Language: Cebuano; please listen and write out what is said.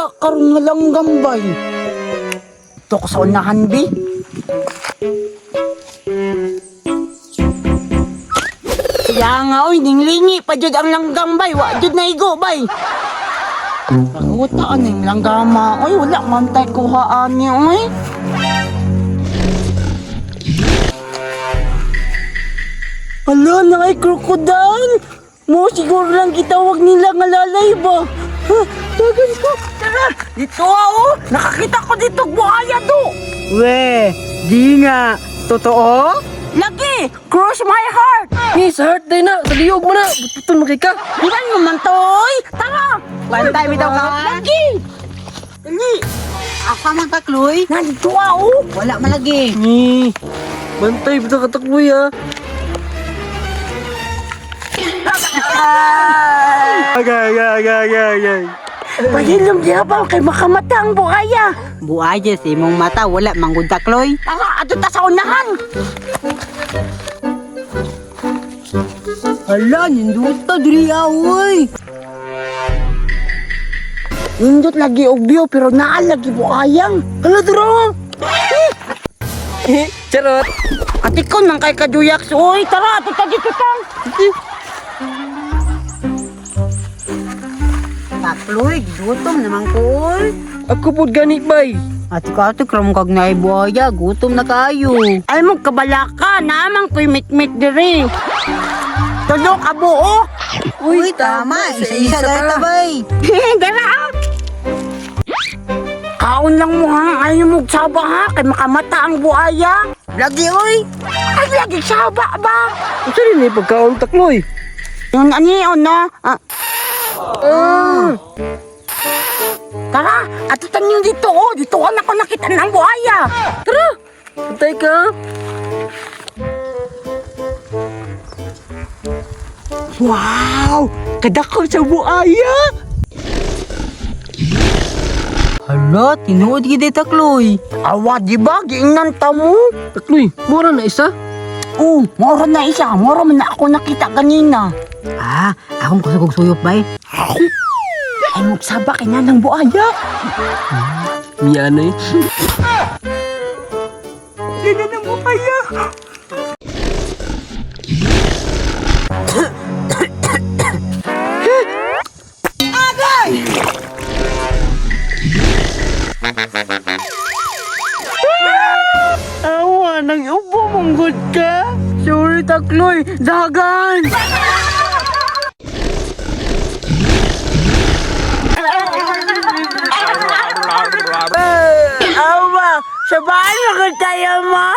isda karon nga langgam bay. Ito ko sa unahan, bi. Kaya nga, oy, ninglingi pa jud ang langgam bay. Wa jud na igo, bay. Kaguta aning langgama. Oy, wala man tay kuhaan niya, oy. Hala, na ay crocodile! Mo siguro lang gitawag nila nga lalay ba? Ha, dagan ko. Tara, dito ah, oh. Nakakita ko dito buhaya do. We, di nga. Totoo? Lagi, cross my heart. Ni, sa heart day na. Sa liyog mo na. Putputun mo kay ka. Ilan mo man to, oy. Tara. Bantay bitaw ka. Lagi. Dali. Asa man takloy? Nandito ah, oh. Wala malagi. Ni, bantay bitaw ka takloy ah. Agay, agay, agay, agay, agay. Pahilom diha ba kay makamata ang buhaya. Buaya sa imong mata wala manggod takloy. Tara, adto ta sa unahan. Hala, ninduta diri ah, oy. Nindot lagi og view pero naa lagi buhayang. Hala, duro. Charot. Ate ko nang kay kaduyak. Uy, tara, ato ta dito tang. Takloy, gutom naman ko oy. Ako pod gani bay. Ate ka ate kram kag naay buaya, gutom na kayo. Ay mo kabalaka, naamang ko'y mitmit diri. Tulo ka buo. Uy, tama, isa-isa dahil tabay. Dara. Ah. Kaon lang mo ha, ayaw mo saba ha, kay makamata ang buaya. Lagi oy. Ay, lagi saba ba? Unsa rin ni pagkaon takloy? Yun, ani, ano? Ah. Tara, atutan niyo dito, oh. Dito ka na ko nakita ng buhaya. Tara. Bantay ka. Wow! Kadako sa buhaya! Hala, tinuod gid takloy. Awa, di ba? Giingnan ta mo. Takloy, mura na isa. Oh, moro na isa. Moro man na ako nakita kanina. Ah, akong kusog og suyop bay. Ay, magsaba kay nga ng buhaya. Miya na eh. Ganun ng buhaya. Agay! Awa, nang ubo mong good ka? Sorry, takloy. Dagan! Awa, sabaan mo tayo mo?